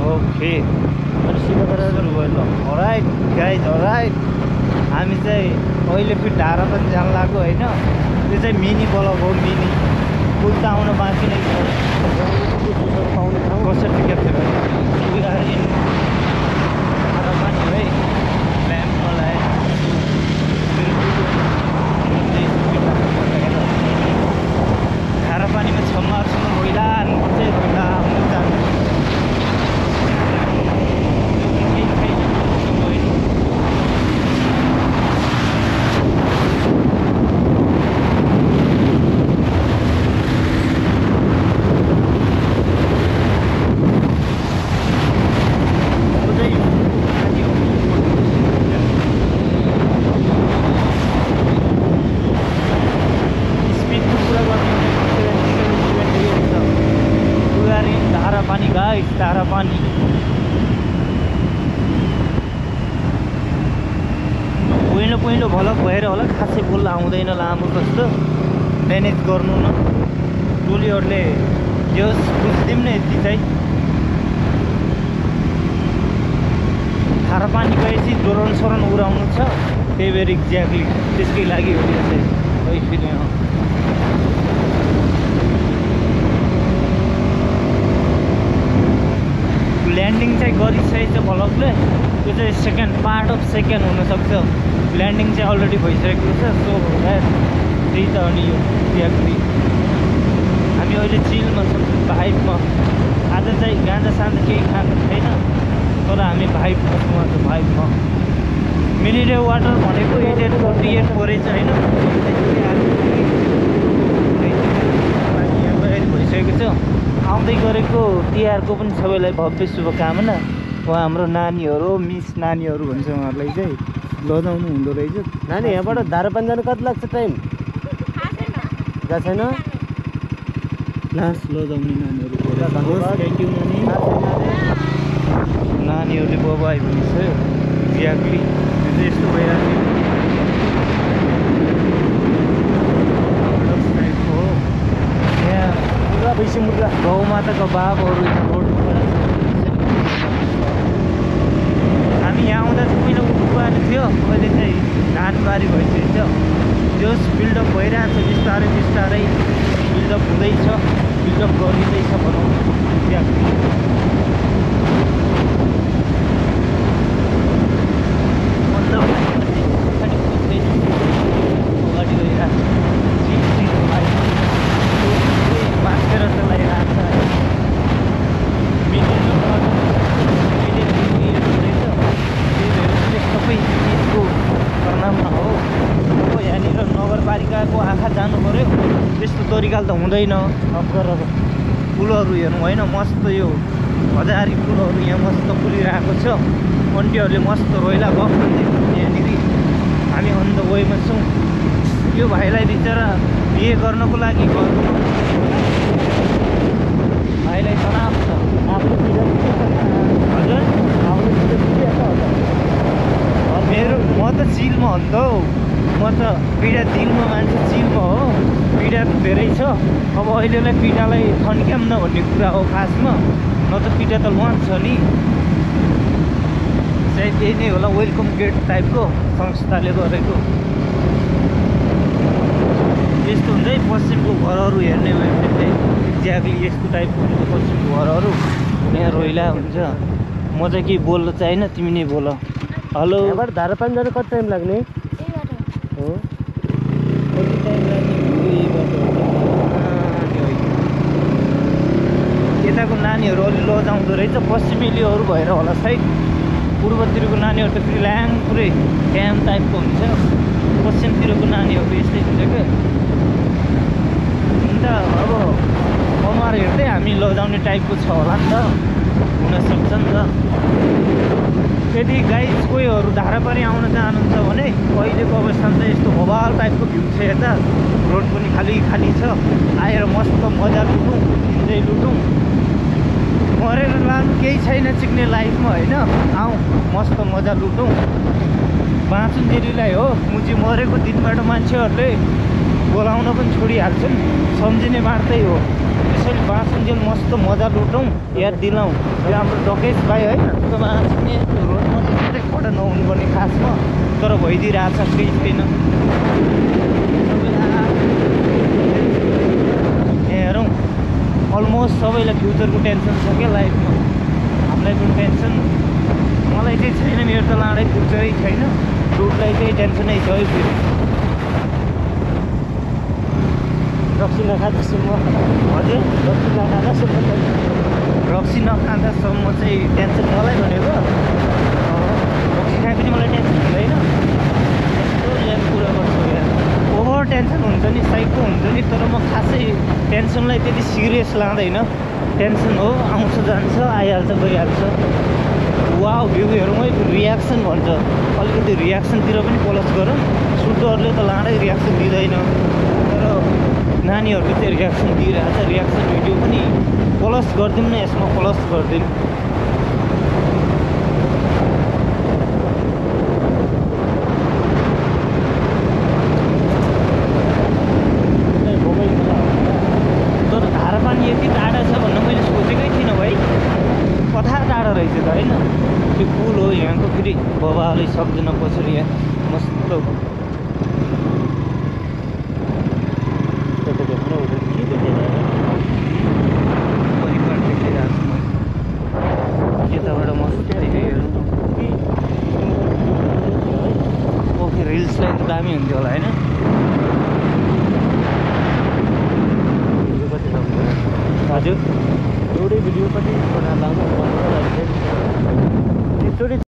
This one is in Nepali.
ओके अलराइट गाइज अलराइट हामी चाहिँ अहिले फेरि धारा पनि जान लाग्यो होइन त्यो चाहिँ मिनी ब्लग हो मिनी कुद्द आउन बाँकी नै छ पाउने ठाउँ कसरी क्याप्चर पानी है ल्याम्प लगाए धारा पानीमा छम्माहरूसँग रोइला हाल्नुपर्छ रोइला जानु धारा पानी पहिलो भलक भएर होला खासै बोल्न आउँदैन लामो जस्तो म्यानेज गर्नु न टोलीहरूले जस बुझिदिउँ न यति चाहिँ धारा पानी गएपछि ड्रोन सोरन उडाउनु छ त्यही भएर एक्ज्याक्टली त्यसकै लागि हो यो चाहिँ फेरि ल्यान्डिङ चाहिँ गरिसकेको छ भलकले त्यो चाहिँ सेकेन्ड पार्ट अफ सेकेन्ड हुनसक्छ ल्यान्डिङ चाहिँ अलरेडी भइसकेको छ सो त्यही त अनि यो एक्ज्याक्टली हामी अहिले चिलमा छौँ भाइबमा आज चाहिँ गाँजा साँझ केही खाएको छैन तर हामी भाइबमा छौँ आज भाइबमा मिनेरल वाटर भनेको 848 परेछ होइन भइसकेको छ आउँदै गरेको तिहारको पनि सबैलाई भव्य शुभकामना उहाँ हाम्रो नानीहरू मिस नानीहरू भन्छ उहाँहरूलाई चाहिँ लजाउनु हुँदो रहेछ नानी यहाँबाट धारापानी जानु कति लाग्छ टाइम गएको छैन लास्ट लजाउने नानीहरू थ्याङ्क यू नानीहरूले बबाई भन्छ एक्ज्याक्टली यस्तो भइरहेको भैँसी मुर्गा गौमाताको बाबहरू रोडमा हामी यहाँ आउँदा चाहिँ पहिला उठ्नु थियो अहिले चाहिँ धानबारी भइसकेको छ जस बिल्डअप भइरहेको छ बिस्तारै बिस्तारै बिल्डअप हुँदैछ बिल्डअप गरिँदैछ भनौँ अगाडि गइरहेको बाँचेर चलाइरहेको छ सबै चिजको परिणाममा हो यहाँनिर नगरपालिकाको आँखा जानु पऱ्यो त्यस्तो तरिकाले त हुँदैन अगर फुलहरू हेर्नु होइन मस्त यो हजारी फुलहरू यहाँ मस्त फुलिरहेको छ आन्टीहरूले मस्त रोइला गफ यहाँनिर हामी अन द वेमा छौँ यो भाइलाई बिचरा बिहे गर्नको लागि भाइलाई तनाव छ हजुर मेरो म त चिलमा हो नि त म त पीडा दिनमा मान्छे चिलमा हो पीडा त धेरै छ अब अहिलेलाई पीडालाई थन्क्याम न भन्ने कुरा हो खासमा न त पीडा त लन्छ नि सायद त्यही नै होला वेलकम गेट टाइपको संस्थाले गरेको यस्तो हुन्छ है पश्चिमको घरहरू हेर्ने भयो भने चाहिँ एक्ज्याक्टली यस्तो टाइपको हुन्छ पश्चिमको घरहरू यहाँ रोइला हुन्छ म चाहिँ केही बोल्न चाहिएन तिमी नै बोल हेलो यहाँबाट धारापानी जानु कति टाइम लाग्ने हो कति टाइम लाग्ने यताको नानीहरू अलि लजाउँदो रहेछ पश्चिमेलीहरू भएर होला सायद पूर्वतिरको नानीहरू त फेरि ल्याङ पुरै क्याम्प टाइपको हुन्छ पश्चिमतिरको नानीहरू यस्तै हुन्छ क्या अन्त अब अनुहार हेर्दै हामी लजाउने टाइपको छ होला नि त हुनसक्छ नि त यदि गाइज कोहीहरू धारापानी आउन चाहनुहुन्छ भने अहिलेको अवस्थामा चाहिँ यस्तो बवाल टाइपको भ्यू छ यता रोड पनि खाली खाली छ आएर मस्त मजा लुटौँ इन्जोय लुटौँ मरेर लानु केही छैन सिक्ने लाइफमा होइन आउँ मस्त मजा लुटौँ बाँचुन् दिदीलाई हो मुजी मरेको दिनबाट मान्छेहरूले बोलाउन पनि छोडिहाल्छन् सम्झिने मार्दै हो त्यसैले बाँचुन्जेल मस्त मजा लुटौँ, याद दिलाउँ। यो हाम्रो डकेस भाइ होइन, त्यो बाँच्ने रोडमा त्यस्तै खडा नहुनुपर्ने खासमा, तर भइदिइरहेछ, केही छैन। हेरौँ, अलमोस्ट सबैलाई फ्युचरको टेन्सन छ क्या लाइफमा। हामीलाई पनि टेन्सन, मलाई चाहिँ छैन, मेरो त लाडै फ्युचरै छैन। रुटलाई चाहिँ टेन्सनै छ है फेरि। रक्सी नखाँदासम्म, हजुर रक्सी नखाँदासम्म रक्सी नखाँदासम्म चाहिँ टेन्सन मलाई भनेको रक्सी खाए पनि मलाई टेन्सन हुँदैन। यस्तो ल्याब कुरा गर्छु यार, ओभर टेन्सन हुन्छ नि, साइको हुन्छ नि। तर म खासै टेन्सनलाई त्यति सिरियस लाँदैन। टेन्सन हो, आउँछ जान्छ, आइहाल्छ गइहाल्छ। वाउ, भ्यू हेरौँ है, रियाक्सन भन्छ, अलिकति रियाक्सनतिर पनि प्लस गरौँ। सुटरले त लाँडै रियाक्सन दिँदैन, तर नानीहरूले चाहिँ रियाक्सन दिइरहेछ। रियाक्सन भिडियो पनि प्लस गरिदिउँ न, यसमा प्लस गरिदिउँ। तर धारा पानी यति टाढा छ भन्ने मैले सोचेकै थिइनँ भाइ। कथा टाढा रहेछ त होइन। त्यो पुल हो यहाँको, फेरि बबाले सक्दैन पछाडि यहाँ मस्त। यताबाट मस्त हेरौँ। ओके, रिल्सलाई त दामी हुन्थ्यो होला होइन। हजुर, एउटै भिडियो पनि बनाएर लानु एकचोटि